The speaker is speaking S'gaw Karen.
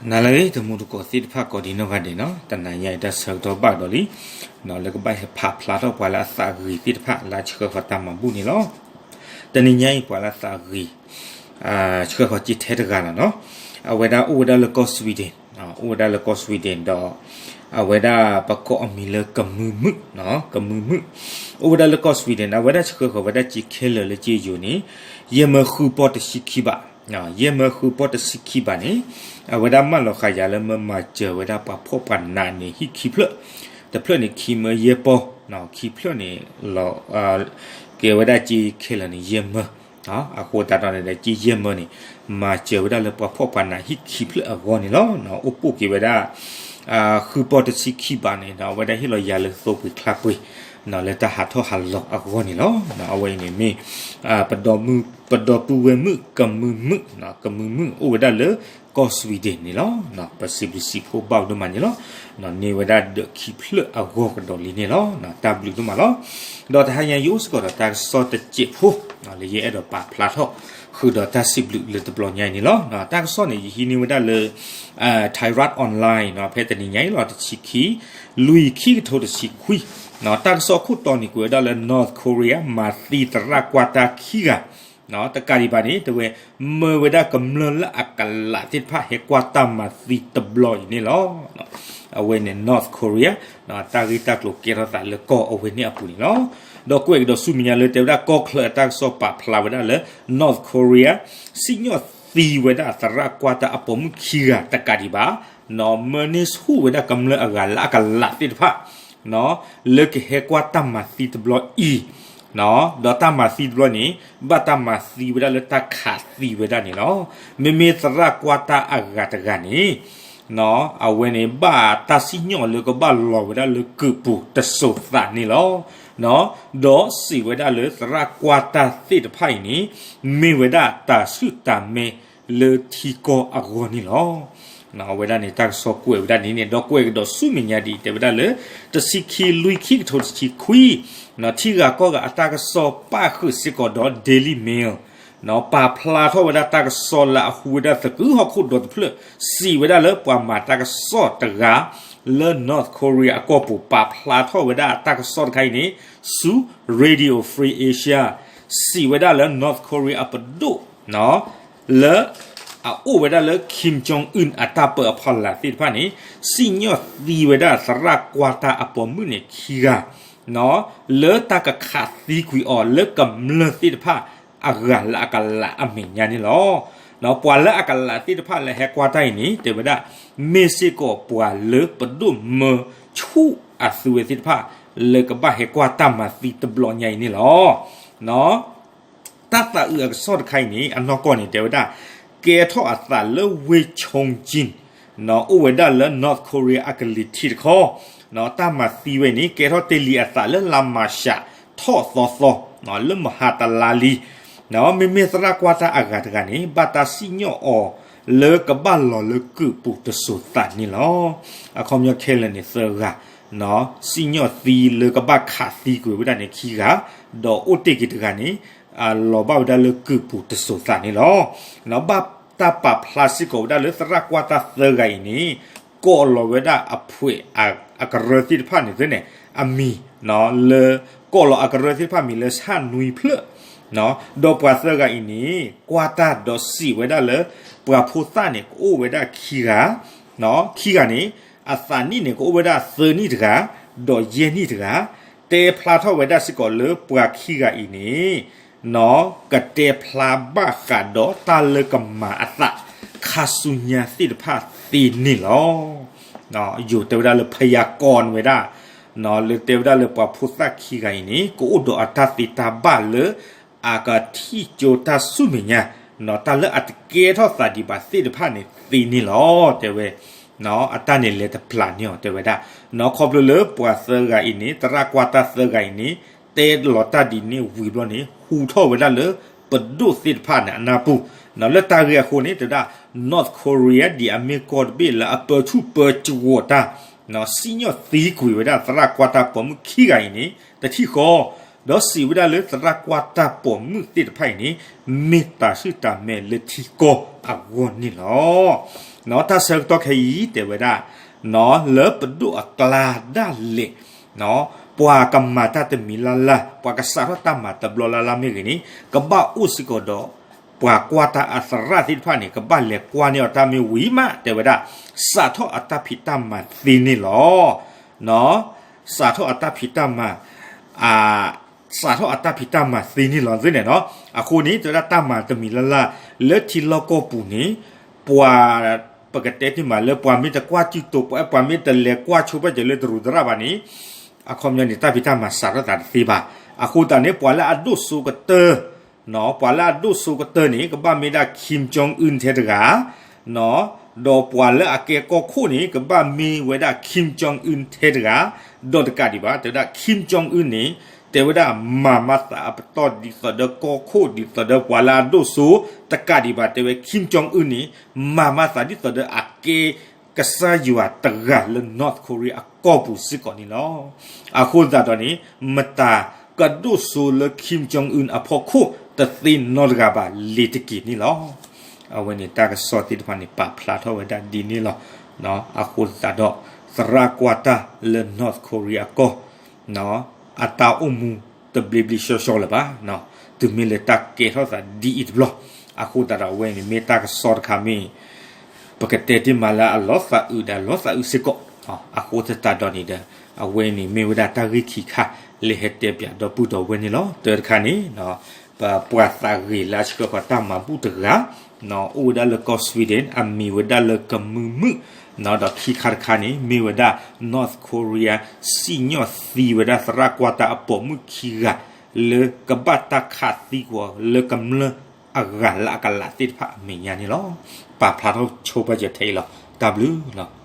နၤလၢအဂ့ၤ တံၤသကိးသ့ၣ်တဖၣ်ကိးဒံနီၢ်ဂၤဒဲးနီၤ, တနၤညါအံၤတၢ်ဆၢကတီၢ်ဘၣ်ကဒီးလံ, လၢကဘၣ်ဟဲဖးဖျါထီၣ်ပှၤလၢအသးဂ့ၤသ့ၣ်တဖၣ်လၢအဆှၢဃီၤတၢ်မၤဘူၣ်န့ၣ်လီၤ. တနံၤညါအံၤပှၤလၢအသးဂ့ၤ ဆှၢဃီၤက့ၤထဲတဂၤလီၤနီၤ, အဝဲဒၣ်အိၣ်ဝဲဒၣ်လၢကီၢ် Sweden, အိၣ်ဝဲဒၣ်လၢကီၢ် Sweden ဒီး အဝဲဒၣ်ပကိးအမံၤလၢကမုာ်မုာ်, ကမုာ်မုာ်, အိၣ်ဝဲဒၣ်လၢကီၢ် Sweden န့ၣ် အဝဲဒၣ်ဆှၢဃီၤဝဲဒၣ်က့ၤခဲလၢာ်လၢက့ယိၤန့ၣ် ယဲၢ်မၢဃုပီၢ်တဆံခံဘး, ယဲၢ်မၢဃုပီၢ်တဆံခံဘးန့ၣ် အဝဲဒၣ်မၢလီၤဃာ်ယၤလၢမၢမၤစၢၤဝဲဒၣ်ပှၤဖှီၣ်ပှၤနးန့ၣ် ဟံၣ်ခံဖျၢၣ်, တဖျၢၣ်န့ၣ်ခံမၢယဲၢ်ပီၢ်, ခံဖျၢၣ်န့ၣ် ကဲဝဲဒၣ်က့ၤခဲလၢာ်န့ၣ်ယဲၢ်မၢ, အဃိသတးဒီးန့ၣ်ဒီး က့ယဲၢ်မၢန့ၣ် မၤစၢၤဝဲဒၣ်လၢပှၤဖှီၣ်ပှၤနးဟံၣ်ခံဖျၢၣ်အဂီၢ်န့ၣ်လီၤ. အိၣ်ပိာ်က့ၤဝဲဒၣ် ဃုပီၢ်တဆံခံဘးန့ၣ်ဒီး အဝဲဒၣ်ဟ့ၣ်လီၤယၤလၢသိပှ့ၤချါပှ့ၤ လၢတၢ်ဟးထီၣ်ဟးလီၤအဂီၢ်န့ၣ်လီၤ. အဝဲအံၤန့ၣ်မ့ၢ် ပဒီပုၢ်ဝဲၢ်မုၣ်ကမုာ်မုာ်, ကမုာ်မုာ်အိၣ်ဝဲဒၣ်လၢကီၢ် Sweden န့ၣ်လီၤ. ပစံးဘျုးစံးဖှိၣ်ဘၣ်ဒိၣ်မးန့ၣ်လီၤ. န့ၢ်ဝဲဒၣ်ဒီးခံဖျၢၣ်အဂီၢ်ကဒီးလံန့ၣ်လီၤ. တၢ်ဘျုးဒိၣ်မးလီၤ. ဒီးတဟါညါယအိၣ်စ့ၢ်ကီးဒီးတၢ်ကစီၣ်တစဲးဖိ လၢယအဲၣ်ဒိးပာ်ဖျါထီၣ် ဃုာ်ဒီးတၢ်စံးဘျုးလၢတဘျီညါအံၤန့ၣ်လီၤ. တၢ်ကစီၣ်န့ၣ် ယဟံးန့ၢ်ဝဲဒၣ်လၢ Thairath Online ဖဲတနံၤညါအံၤလီၤ တဆံခံ လွံၢ်ခံကထိတဆံခွံ, တၢ်ကစီၣ်ခိၣ်တီန့ၣ် ကွဲးဝဲဒၣ်လၢ North Korea မၤသံသရၣ်ကွၢ်တၢ်ခံဂၤ, တကးဒံးဘၣ်န့ၣ် တဲဝဲ မၢဝဲဒၣ်ကမျၢၢ်လၢအကလးသ့ၣ်တဖၣ် ဟဲကွၢ်တၢ်မၤသံတဘျီအံၤန့ၣ်လီၤ. အဝဲန့ၣ် North Korea တၢ်ဂ့ၢ်တၢ်ကျိၤကဲထီၣ်သးလၢကီၢ်အဝဲန့ၣ်အပူၤန့ၣ်လီၤ. ဒီးကွဲးကဒီးဆူမဲာ်ညါလၢ တဲဝဲဒၣ်ကီၢ်ချၢအတၢ်ကစီၣ်ပာ်ဖျါဝဲဒၣ်လၢ North Korea စံၣ်ညီၣ်သံဝဲဒၣ်သရၣ်ကွၢ်တၢ်အပိာ်မုၣ်ခံဂၤတကးဒံးဘၣ်, မၢန့ၢ်ဆူၣ်ဝဲဒၣ်ကမျၢၢ်အဂၤလၢအကလးသ့ၣ်တဖၣ် လၢကဟဲကွၢ်တၢ်မၤသံတဘျီအံၤ, ဒီးတၢ်မၤသံတဘျီန့ၣ် ဘၣ်တၢ်မၤသံဝဲဒၣ်လၢတၢ်ခးသံဝဲဒၣ်န့ၣ်လီၤ. မ့မ့ၢ်သရၣ်ကွၢ်တၢ်အဂၤတဂၤန့ၣ် အဝဲန့ၣ် ဘၣ်တၢ်စံၣ်ညီၣ်လၢကဘၣ်လီၤဝဲဒၣ်လၢကုးပူၤတစိၤသးန့ၣ်လီၤ. ဒီးစံးဝဲဒၣ်လၢသရၣ်ကွၢ်တၢ်သ့ၣ်တဖၣ်အံၤန့ၣ် မ့ၢ်ဝဲဒၣ်တၢ်ဆူၣ်တၢ်မဲလၢထံကီၢ်အဂီၢ်န့ၣ်လီၤ. အဝဲဒၣ်န့ၣ် တၢ်ကစီၣ်ကွဲးဝဲဒၣ်န့ၣ်န့ၣ် ဒီးကွဲးကဒီးဆူမဲာ်ညါဒ်အံၤ တဲဝဲဒၣ်လၢ တဆံခံ လွံၢ်ခံကထိတဆံခွံ ထံဂၤကီၢ်ဂၤအတၢ်ကစီၣ်ပၣ်ဃုာ်စ့ၢ်ကီးဒီး Daily Mail ပာ်ဖျါထီၣ်ဝဲဒၣ်တၢ်ကစီၣ်လၢအဟူဝဲဒၣ်သကုၤဟီၣ်ခိၣ်ဒီတဖျၢၣ် စံးဝဲဒၣ်လၢပှၤမၤတၢ်ကစီၣ်တဂၤ လၢ North Korea အကီၢ်ပူၤ ပာ်ဖျါထီၣ်ဝဲဒၣ်တၢ်ကစီၣ်တခါအံၤန့ၣ် ဆူ Radio Free Asia စံးဝဲဒၣ်လၢ North Korea အပဒိၣ် လၢ အအိၣ်ဝဲဒၣ်လၢ Kim Jong Un အတၢ်ပၢအဖီလာ်သ့ၣ်တဖၣ်န့ၣ် စံၣ်ညီၣ်သံဝဲဒၣ်သရၣ်ကွၢ်တၢ်အပိာ်မုၣ်န့ၣ်ခံဂၤ လၢတၢ်ကခးသံကွံာ်အီၤလၢကမျၢၢ်သ့ၣ်တဖၣ်အဂၤလၢအကလးအမဲာ်ညါန့ၣ်လီၤ. ပှၤလၢအကလးသ့ၣ်တဖၣ်လၢဟဲကွၢ်တၢ်အံၤန့ၣ် တဲဝဲဒၣ် မ့ၢ်စ့ၢ်ကီးပှၤလၢပဒိၣ်မၢဆူၣ်အသုဝဲသ့ၣ်တဖၣ် လၢကဘၣ်ဟဲကွၢ်တၢ်မၤသံတဘျီညါအံၤန့ၣ်လီၤ. တၢ်သးအုးအကစီၣ်တခါအံၤန့ၣ် အနီၢ်ကီၢ်န့ၣ် တဲဝဲဒၣ် ကဲထီၣ်အသးလၢ ဝ့ၢ်ခၠိၣ်ကၠံၣ် အိၣ်ဝဲဒၣ်လၢ North Korea အကလံၤထံးတခီ, တၢ်မၤသံဝဲန့ၣ် ကဲထီၣ်တ့ၢ်လံအသးလၢလါမၤၡးထီၣ်သီသီ လၢမဟါတလါလံ. မ့မ့ၢ်သရၣ်ကွၢ်တၢ်အဂၤတဂၤန့ၣ် ဘၣ်တၢ်စံၣ်ညီၣ်အီၤ လၢကဘၣ်လီၤလၢကုးပူၤတစိၤသးန့ၣ်လီၤ. အခီပညီခဲလၢာ်န့ၣ်သၢဂၤ စံၣ်ညီၣ်သံလၢကဘၣ်ခးသံကွံာ်ဝဲဒၣ်န့ၣ်ခံဂၤ, ဒီးအိၣ်တ့ၢ်က့ၤတဂၤန့ၣ် လီၤဘၣ်ဝဲဒၣ်လၢကုးပူၤတစိၤသးန့ၣ်လီၤ. ဘၣ်တၢ်ပာ်ဖျါစ့ၢ်ကီးဝဲဒၣ်လၢသရၣ်ကွၢ်တၢ်သၢဂၤအံၤန့ၣ် ကိးလီၤဝဲဒၣ်အဖှဲးအကရၢသ့ၣ်တဖၣ်န့ၣ်သ့န့ၣ် အမံၤ လၢ ကိးလီၤအကရၢသ့ၣ်တဖၣ်မံၤလၢ ဆၣ်နွံဖျၢၣ် ဒီးပှၤသၢဂၤအံၤန့ၣ် ကွၢ်တၢ်ဒီးစံးဝဲဒၣ်လၢ ပှၤဖိသၣ်န့ၣ် ကအိၣ်ဝဲဒၣ်ခံဂၤ, ခံဂၤန့ၣ် အသးနံၣ်န့ၣ် ကအိၣ်ဝဲဒၣ်သၢနံၣ်တဂၤ ဒီးယဲၢ်နံၣ်တဂၤ, တဲဖျါထီၣ်ဝဲဒၣ်စ့ၢ်ကီးလၢပှၤခံဂၤအံၤန့ၣ် ကတဲဖျါဘၣ်ဃးဒီးတၢ်လၢကမၤအသး ခါဆူညါသ့ၣ်တဖၣ်သ့န့ၣ်လီၤ. ယိၤတဲဝဲဒၣ်လၢ พยากรณ์ ဝဲဒၣ် လၢတဲဝဲဒၣ်လၢပှၤဖိသၣ်ခံဂၤအံၤန့ၣ် ကအိၣ်ဒီးအတၢ်သ့တၢ်ဘၣ်လၢ အကထံၣ်ကၠိတၢ်ဆူမဲာ်ညါ တၢ်လၢအတကဲထီၣ်သးဒံးဘၣ်သ့ၣ်တဖၣ်န့ၣ်သ့န့ၣ်လီၤ တဲဝဲ. အတၢ်န့ၣ်လဲၤတပျၢ်န့ၢ်အီၤ တဲဝဲဒၣ် ခီဖျိလၢပှၤသၢဂၤအံၤန့ၣ် သရၣ်ကွၢ်တၢ်သၢဂၤအံၤန့ၣ် တဲလီၤတၢ်ဒ်န့ၣ်ဝံၤဘျီန့ၣ် ဟူထီၣ်ဝဲဒၣ်လၢ ပဒိၣ်သ့ၣ်တဖၣ်န့ၣ်အနၢ်ပူၤ လၢတၢ်ဂ့ၢ်အဃိန့ၣ် တဲဝဲဒၣ် North Korea ဒ်အမ့ၢ်ကီၢ်တဘ့ၣ်လၢအပၢဆူၣ်ပၢစိးတၢ် စံၣ်ညီၣ်သံကွံာ်ဝဲဒၣ်သရၣ်ကွၢ်တၢ်ပိာ်မုၣ်ခံဂၤအံၤန့ၣ် တထံၣ်ဃီ ဒီးစံးဝဲဒၣ်လၢသရၣ်ကွၢ်တၢ်ပိာ်မုၣ်သ့ၣ်တဖၣ်အံၤန့ၣ် မ့ၢ်တၢ်ဆူၣ်တၢ်မဲာ်လၢထံကီၢ်အဂီၢ်န့ၣ်လီၤ. တၢ်ဆၢကတီၢ်ခဲအံၤတဲဝဲဒၣ် လၢပဒိၣ်အကျါဒၣ်လဲာ် ပှၤကမၤတၢ်တမံၤလၢ်လၢ် ပှၤကစးထီၣ်တၢ်မၤတဘျီလၢ်လၢ်မ့ၢ်ဂ့ၤန့ၣ် ကဘၣ်အိၣ်စ့ၢ်ကီးဒီး ပှၤကွၢ်တၢ်အသရၣ်သ့ၣ်တဖၣ်န့ၣ် ကဘၣ်လဲၤကွၢ်န့ၢ်အီၤတၢ်မ့ၢ်ဝံၤမး တဲဝဲဒၣ် စးထီၣ်အတၢ်ဖံးတၢ်မၤသ့န့ၣ်လီၤ. စးထီၣ်အတၢ်ဖံးတၢ်မၤ စးထီၣ်အတၢ်ဖံးတၢ်မၤသ့န့ၣ်လီၤန့ၣ်နီၤ. အဃိန့ၣ် တဲဝဲဒၣ်တၢ်မၤတမံၤလၢ်လၢ် လၢထံလီၢ်ကီၢ်ပူၤန့ၣ် ပှၤ ပကတဲတ့ၢ်မးလၢပှၤမ့ၢ်တကွၢ်စုတိာ် ပှၤမ့ၢ်တလဲၤကွၢ်ဆိပာ်စၢၤလၢတရူးသရၣ်ဘၣ်န့ၣ် အခီပညီန့ၣ် တၢ်ဖံးတၢ်မၤစးထီၣ်သးတသ့ဘၣ်. အဃိသတးန့ၣ် ပှၤလၢအဒိၣ်စိကတၢၢ် ပှၤလၢအဒိၣ်စိကတၢၢ်န့ၣ် ကဘၣ်မ့ၢ်ဒၣ် Kim Jong Un ထဲတဂၤ ဒီးပှၤလၢအကဲကီၢ်ခိၣ်န့ၣ် ကဘၣ်မ့ၢ်ဝဲဒၣ် Kim Jong Un ထဲတဂၤ ဒီးတကးဒံးဘၣ် တဲဝဲဒၣ် Kim Jong Un န့ၣ် တဲဝဲဒၣ်မၤမၤသးအပတီၢ်ဒ်သိးဒီးကီၢ်ခိၣ် ဒ်သိးဒီးပှၤလၢအဒိၣ်စိ တကးဒံးဘၣ် တဲဝဲ Kim Jong Un န့ၣ် မၤမၤသးဒ်သိးဒီးအကဲ ကစၢ်ယွၤတဂၤလၢ North Korea အကီၢ်ပူၤစ့ၢ်ကီးန့ၣ်လီၤ. အဃိသတးဒီးန့ၣ် မတၤကဒိၣ်စိလၢ Kim Jong Un အဖီခိၣ်တသ့နီတဂၤဘၣ်လ့ၤတက့ၢ်န့ၣ်လီၤ. အဝဲန့ၣ်တၢ်ကစီၣ်သ့ၣ်တဖၣ်န့ၣ် ပာ်ဖျါထီၣ်ဝဲဒၣ်ဒ်န့ၣ်လီၤ. အဃိသတးဒီး သရၣ်ကွၢ်တၢ်လၢ North Korea အကီၢ် အတၢ်အိၣ်မူတဘျ့ဘျ့ဆှီဆှီလၢၤဘၣ်. တုၤမ့ၢ်လၢတၢ်ကဲထီၣ်သးဒ်အံၤတဘျီ အဃိသတးဒီးအဝဲန့ၣ်မ့ၢ်တၢ်ကစီၣ်တခါမ့ၢ် ပကတဲတ့ၢ်မးလၢအလီၤသးအုးဒီးလီၤသးအုးစ့ၢ်ကီး. အဃိသတးဒီးန့ၣ်ဒီး အဝဲန့ၣ်မ့ၢ်ဝဲဒၣ်တၢ်ဂ့ၢ်ခံခါ လၢဟဲတဲပၠးဒီပုၢ်ဒီဝဲၢ်န့ၣ်လီၤ. တၢတခါန့ၣ် ပပှၤသးဂ့ၤလၢအဆှၢဃီၤတၢ်မၤဘူၣ်တဂၤ အိၣ်ဝဲဒၣ်လၢကီၢ် Sweden အမံၤဝဲဒၣ်လၢကမုာ်မုာ် ဒီးခံခါတခါန့ၣ် မ့ၢ်ဝဲဒၣ် North Korea စံၣ်ညီၣ်သံဝဲဒၣ်သရၣ်ကွၢ်တၢ်အပိာ်မုၣ်ခံဂၤ လၢကဘၣ်တၢ်ခးသံကွံာ်လၢကမျၢၢ်အဂၤလၢအကလးသ့ၣ်တဖၣ်အမဲာ်ညါန့ၣ်လီၤ. ပာ်ဖျါထီၣ်ဆိပာ်စၢၤထဲအံၤလီၤ. တၢ်ဘျုးလီၤ.